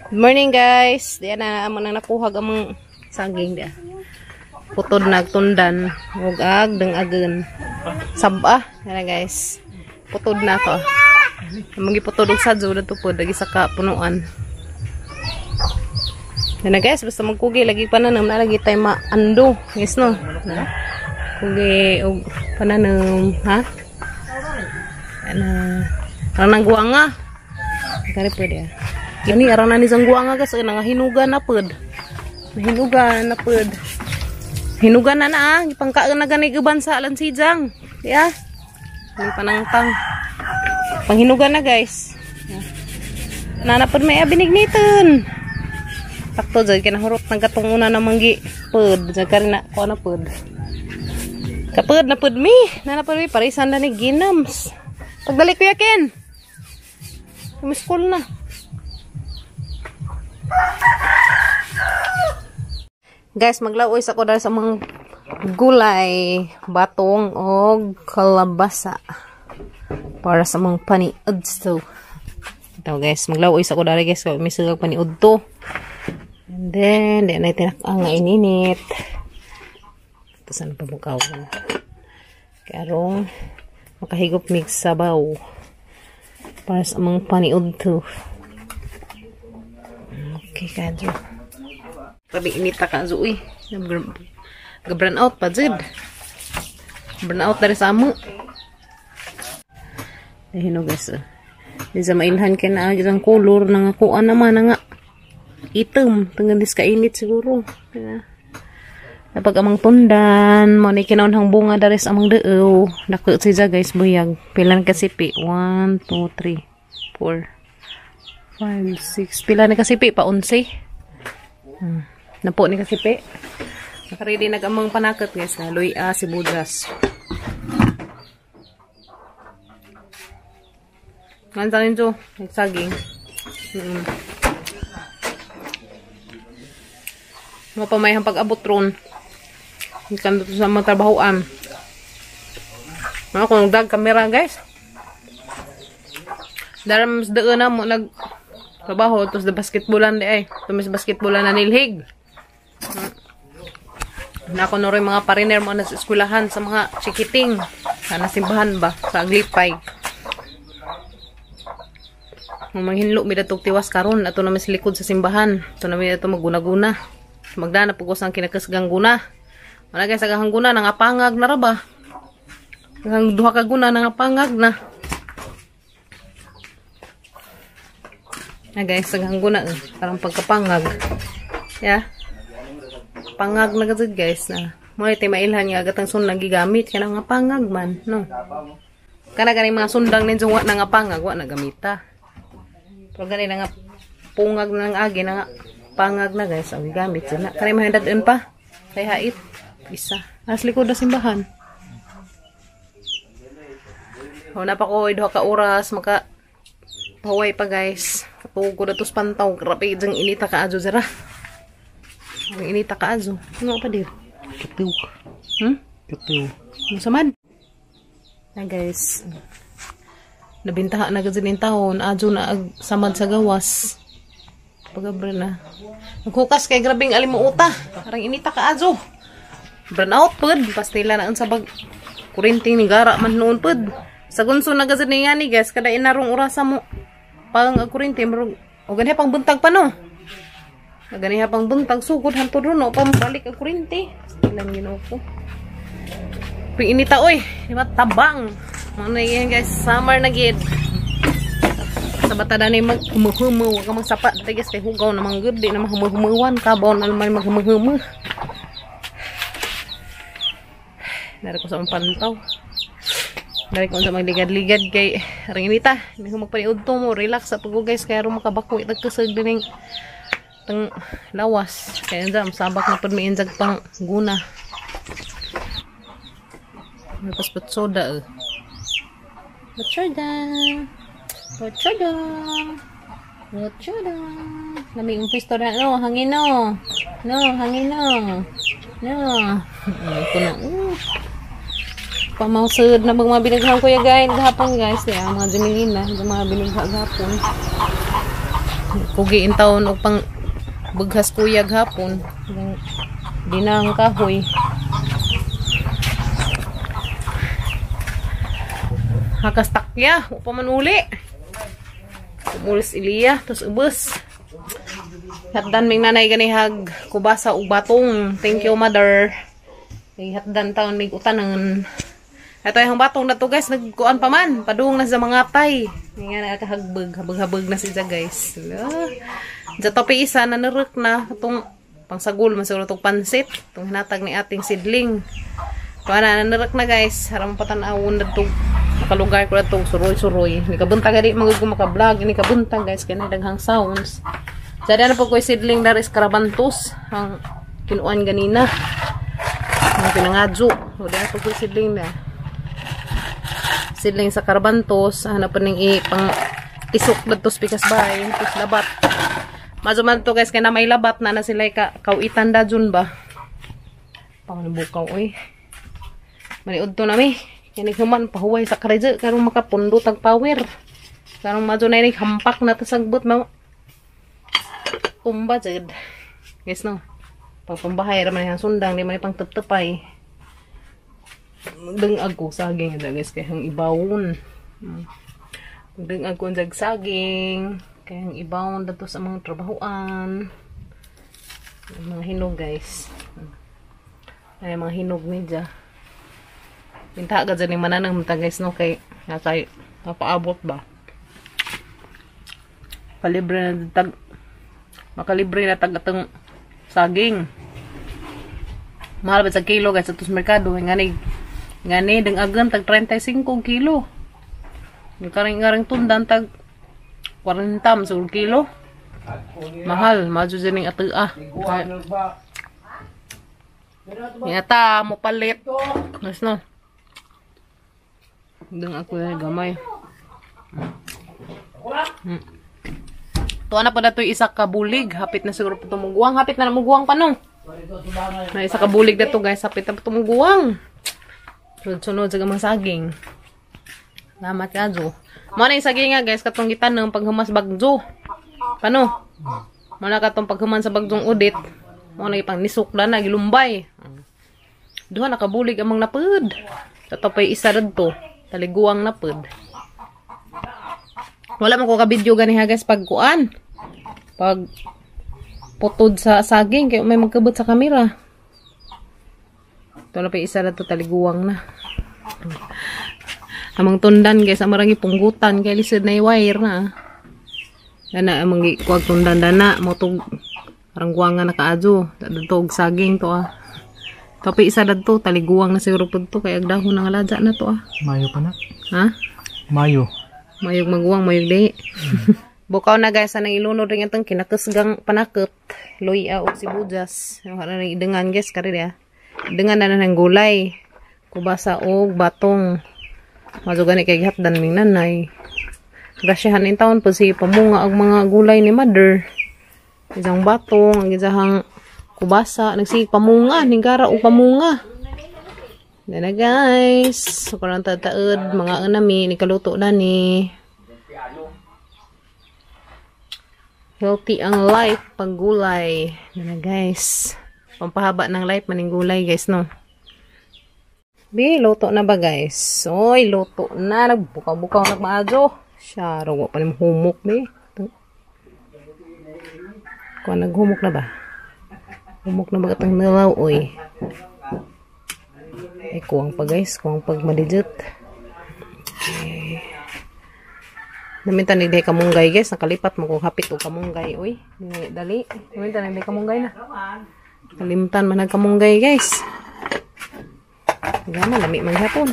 Good morning, guys. Diyan na amo nang nakuha among saging dia. Putod nagtundan ug ag dangagen. Saba na, guys. Putod na ako. Among giputod og sadyo dadto pod lagi sa kapunuan. Yan na, guys, basta magkugi lagi pananom na lagi tayo maando. Yes, no? Na. Kugi og pananom, ha? Ana, arang nang guanga. Kari pwede ah. Ini arang na ni sang guanga, guys, nga hinugan na pod. Nahinugan na pod. Hinugan na na ah, gipangkaan na gani uban sa lansijang. Ya. Ini panangtang. Panghinugan na, guys. Yeah. Nana pod may binigniton. Sakto jud kinahurot nang katong una na manggi pod. Jud kari na ko na pod. Kapod na pod mi. Nana pod mi parisan na ni ginams. Pagdali, Kuya Ken. School na. Guys, maglaoy sa ko dahil sa mga gulay, batong og kalabasa para sa mga paniudto. Ito, guys, maglaoy sa ko dahil, guys, may sugag paniudto. And then, di na tinakang nga ininit. Tapos ano pa mukhawan. Karong makahigop mig sabaw para sa mga paniudto. Okay, kadyo. Grabe inita ka, Zoe. Gabran out pa, Zid. Burn out dari sa amo. Ayun o, guys. Di sa mailhan kay na ang color na nga kuan naman na nga itom. Tungod dis kainit siguro. Kaya, kapag amang tundan, mo ni kinaunhang bunga dari sa amang deo. Dako siya, guys, buyag. Pila na kasipi? 1, 2, 3, 4, 5, 6. Pila na kasipi? Pa 11. Napo ni kasipi. Nakaready nag-amang panakot, guys, na luya, sibuyas. Nganta ninyo, nagsaging. Mapamayang pag-abot ron. Ikan dito sa mga trabahoan. Mga kung dag kamera, guys. Daram mas daan na mo nag trabaho tapos da basketballan di ay. Tumis basketballan na nilhig. Na ako no rin mga pariner mo na sa eskwelahan sa mga chikiting. Sa nasimbahan ba? Sa Aglipay. Manghinlo mi datog tiwas karon ato na sa likod sa simbahan. Ato na mi ato maguna-guna. Magdana pugos ang kinakasgang guna. Wala, guys, agahang guna nangapangag na ra ba? Ang duha ka guna nangapangag na. Na, guys, agahang guna parang pagkapangag. Yeah. Pangag na gud, guys, na. Mo tay mailhan nga gatang sundang gigamit kana nga pangag man, no. Kana gani mga sundang ninyo wa na nga pangag, wa na gamita. Pero gani na nga pungag na ng agi na nga pangag na, guys, ang gigamit na. Kani mahindad pa. Kay hait isa. As likod na simbahan. O, na pa ko duha ka oras maka huway pa, guys. Katuog ko na tos pantaw. Grabe diyang inita ka adyo zara. Ang inita ka adyo. Ano pa dir? Katiw. Katiw. Ano samad? Na, guys. Nabintaha na gud ning tahon. Adyo na ag samad sa gawas. Pagabre na. Naghukas kay grabing alimuota. Arang inita ka adyo. Burn out pod. Pastila na ang sabag kurinting ni gara man noon pod. Sa gunso na gazid ni yani, guys, kada inarong orasa mo pang ag kurinti murag o ganiha pang buntag pa, no. Ganiha pang buntag sugod hantod ron no pa balik ang kurinti. Pastilan Ginoo ko. Ping inita oy, di ba tabang. Mo na yan, guys, summer na gid. Sa bata na ni mag humuhumu, wag ka magsapa dito, guys, kay hugaw na gud, di na mahumuhumuan, kabaw na naman maghumuhumu. Nari ko sa among pantaw. Nari ko sa magligad-ligad kay ringinita. Hindi ko magpaniudto mo. Relax sa pag, guys. Kaya rin makabako. Itagkasag din yung tang lawas. Kaya dyan, sabak na pag may injag pang guna. May paspat soda eh. Batsoda. Batsoda. Batsoda. Lami yung pisto na. No, hangin no. No, hangin no. No. Ito na. Pamausad na mga binaghan ko ya guys. Gahapon, guys. Ya, mga Jamilina. Mga binaghan gahapon. Kugi in taon og pang bughas kuyag hapon. Dinang kahoy. Hakas takya, upa man uli. Umulis iliya, tos ubos. Hatdan ming nanay gani hag kubasa og batong. Thank you, mother. Ay hatdan taon mig utanan. Ito yung batong na to, guys, nagkuan pa man. Padung na sa mga tay. Nga nakahagbag, habag-habag na siya, guys. Diyan topi isa na narek na itong pangsagol, masiguro itong pansit. Itong hinatag ni ating sidling. Ito na, nanarek na, guys. Haram patanawon na itong makalugar ko na itong suroy-suroy. Hindi kabuntag, di magug makablog. Hindi kabuntag, guys, kaya daghang sounds. Diyan na po ko sidling na rin karabantos. Ang kinuan ganina. Ang pinangadyo. Diyan na po ko sidling na. Sidling sa karabantos. Hanap pa ning ipang tisok na tos pikas bay. Tos labat. Mazo man to, guys, kaya na may labat na na sila ka kauitan da dyan ba. Panganubukaw, oy. Maniud to nami. Kaya human pahuway sa karedyo. Karong makapundo tag power. Karong mazo na inig hampak na tasagbot ma. Tumba jad. Guys, no. Pagpambahay raman yung sundang. Di man pang tuptupay. Dengag ko saging da, guys, kay hang ibawon. Dengag ko jag saging kay hang ibawon dato sa mga trabahoan. Mga hinog, guys. Ay mga hinog ni dya. Pinta agad dyan yung mananang ta, guys, no, kay natay napaabot ba. Kalibre na tag makalibre na tag atong saging. Mahal ba sa kilo, guys, atos merkado ngani ngani dengagan tag 35 kilo. Karing-karing tundan tag 40 sa kilo. Mahal, madyo dyan yung atua. Yata, mo palit. Mas no. Deng ako na gamay. Tuwa na pa na ito isa kabulig. Hapit na siguro pa tumuguang. Hapit na namuguang pa no. Na isa kabulig na to, guys. Hapit na pa tumuguang. Sunod-sunod sa gamang saging. Salamat ka, Jo. Muna yung saging nga, guys, katong gitanong paghumas bagjo. Paano? Muna katong paghuman sa bagjong udit. Muna ipang nisok na na, gilumbay. Duha, nakabulig amang napud. Ito pa'y isa rin to. Taliguang napud. Wala man ko ka-video gani ha, guys, pagkuan. Pag putod sa saging, kaya may magkabot sa kamera. Ito na pa isa na to, taliguang na. Amang tundan, guys, amarang ipunggutan kay lisod na wire na. Dana amang kuwag tundan dana motog arang guwang nga nakaadyo. Dadto og saging to ah. Tapi isa dadto taliguang na siguro pud to kay agdahon ang aladya na to ah. Mayo pa na. Ha? Mayo. Mayog maguwang, mayog di. Bukaw na, guys, anang ilunod rin itong kinakasgang panakot. Luya o sibuyas. Yung harang idengan, guys, kari dia. Dengan na ng gulay. Kubasa og batong. Mazo gani kay gihatdan ming nanay. Grasyahan in taon po si pamunga og mga gulay ni mother. Isang batong, ang isang kubasa, nagsige pamunga, ningara og pamunga. Yan na, guys. So karon tataod mga anami ni kaluto na ni. Healthy ang life pag gulay. Yan na, guys. Pampahaba ng life maning gulay, guys, no. Bi, luto na ba, guys? Oy, luto na. Nagbukaw-bukaw nagmaadyo. Siya, wa pa ni humok, bi. Kuha, naghumok na ba? Humok na ba katang nilaw, oy? Ay, kuwang pa, guys. Kuwang pag madidjut. Okay. Namintan nagday kamunggay, guys. Nakalipat mo kung hapit o kamunggay, oy. Dali, dali. Namintan nagday kamunggay na. Kalimtan man nagkamunggay, guys. Gama, lami man hapon.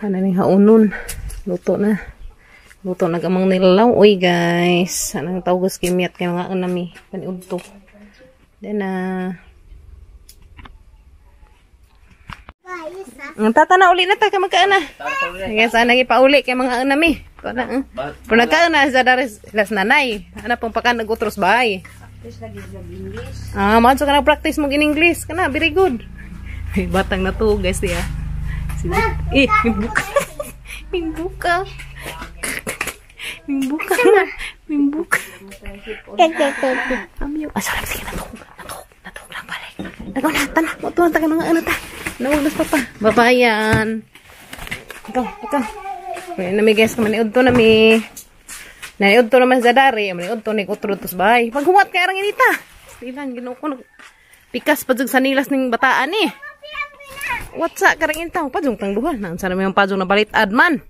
Ano ning haunon. Luto na. Luto na gamang nilaw. Uy, guys. Anong tawag kimiyat kay mga anami. Paniudto. Then, ang tata na uli na ta ka magkaana. Kaya sana gipauli kay mga anami. Ito na. Pero nagkaana sa dares las nanay. Ana pong pakan nag-utros bay. Ah, man so ka na practice mo in English kana, very good. Ay, batang na to, guys, diya. Eh, mimbuka. Mimbuka. Mimbuka. Amyo. Ah, sorry, sige, natuog. Natuog. Natuog lang balik. Nagaw na, tana. Mutuan ta ka mga ano ta. Nauglas pa pa. Babayan. Ikaw, ikaw. May nami guys, maniud to nami. Naniud to naman sa dari. Maniud to ni kutro to sa bahay. Paghuwat kay arang inita. Ilan, ginoo ko. Pikas pa sa nilas ning bataan eh. Whatsa karang inta? Pajong tang duha. Naan sa namin yung pajong na balit adman.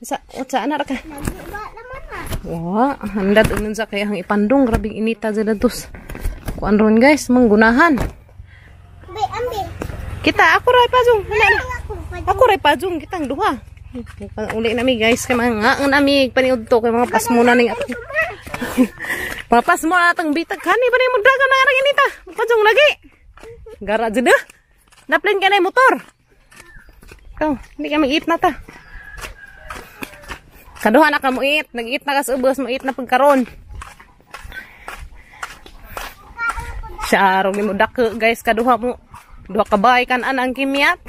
Sa, whatsa, ana ra ka? Wa, handat unun sa kaya ang ipandong. Grabing inita dyan datos. Kuan ron guys, manggunahan. Kita, ako ray pajong. Ako ray pajong, kitang duha. Uli nami guys, kay mga nami paniud to kay mga pasmuna ning atong. Papas mo atong bitag kani ba ni magdagan na arang inita. Pajong lagi. Gara jud eh. Naplin ka na yung motor. Ikaw, hindi ka mag-eat na ta. Kaduha na ka mo eat. Nag-eat na ka sa ubos, mo eat na pagkaron. Siya, arong mo dako guys, kaduha mo. Duha ka bay kan ang kimyat.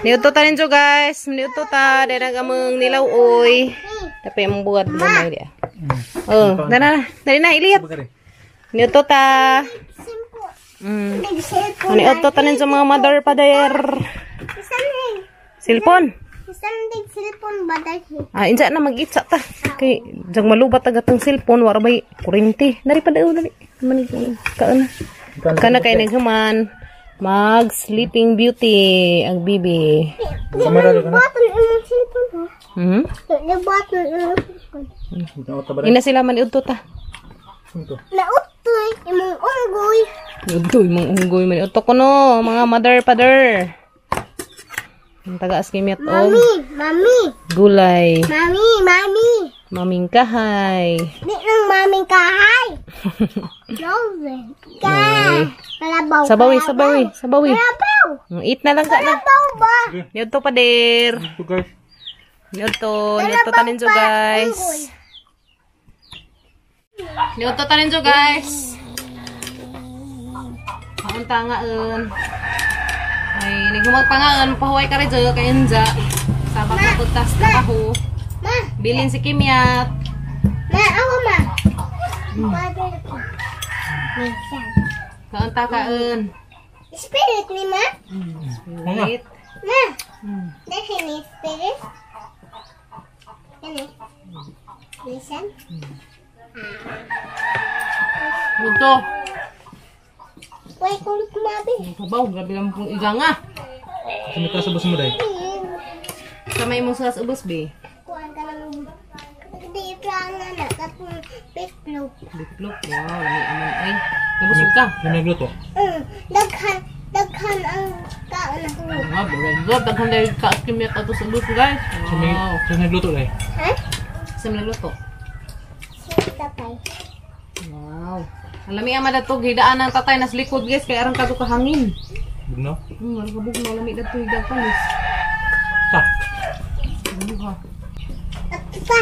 Niuto ta ninyo guys. Niuto ta. Dahil ang among nilaw oy. Tapi among buhat mo dia. Oh, dali na. Dali na, iliyat. Niuto ta. Niuto ta ninyo mga mother father. Silpon. Ah, insa na mag-itsa ta. Kay jang malubat agatang silpon wara bay kuryente. Dari pa daw dali. Man kaon. Kana kay naghuman mag Sleeping Beauty ang bibi. Ina sila man udto ta. Nautoy imong unggoy. Udto imong unggoy man udto kuno mga mother father. Ang taga askimyat og mami, mami. Gulay. Mami, mami. Maming kahay. Di nang maming kahay. Ka. Kalabaw. Sabawi, sabawi, sabawi. Kalabaw. Eat na lang ka na. Kalabaw ba? Niudto pa der. Niudto, niudto tanin jo guys. Niudto tanin jo guys. Paunta nga un. Ay, naghumat pa nga un, pahuway ka rin jo kay Enza. Sabak na puntas trabaho. Ma. Bilin si Kimyat. Ma, ako ma. Kaunta kaun. Spirit ni ma? Spirit. Ma. Dahil ni spirit. Ano? Listen. Ito. Wait, kung kumabi. Kabaw, grabe lang pong iga nga. Sa may kasubos mo day. Sa may mong sa ubos, be. Kuhan ka ng hindi na na katong bitlog. Bitlog. Wow, lami aman ay. Nabusog ka. May nagluto. Daghan, daghan ang kaon na ko. Wow, bro. Daghan dahil ka-askimyat ato sa ubos, guys. Wow. Sa may nagluto day. Ha? Sa may nagluto. Si tatay. Wow. Ang lami ama dato hidaan ang tatay nas likod guys kay arang kadto kahangin. Bugno? Arang kabugno lami dato hidang panis. Ta. Buha. Ato pa.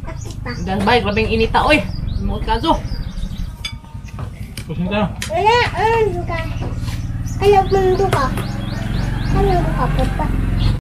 Ato pa. Dahil bay grabeng inita oy. Muot kazo. Kusin ta. Wala, ano ka? Ano mundo ka? Ano ka pa?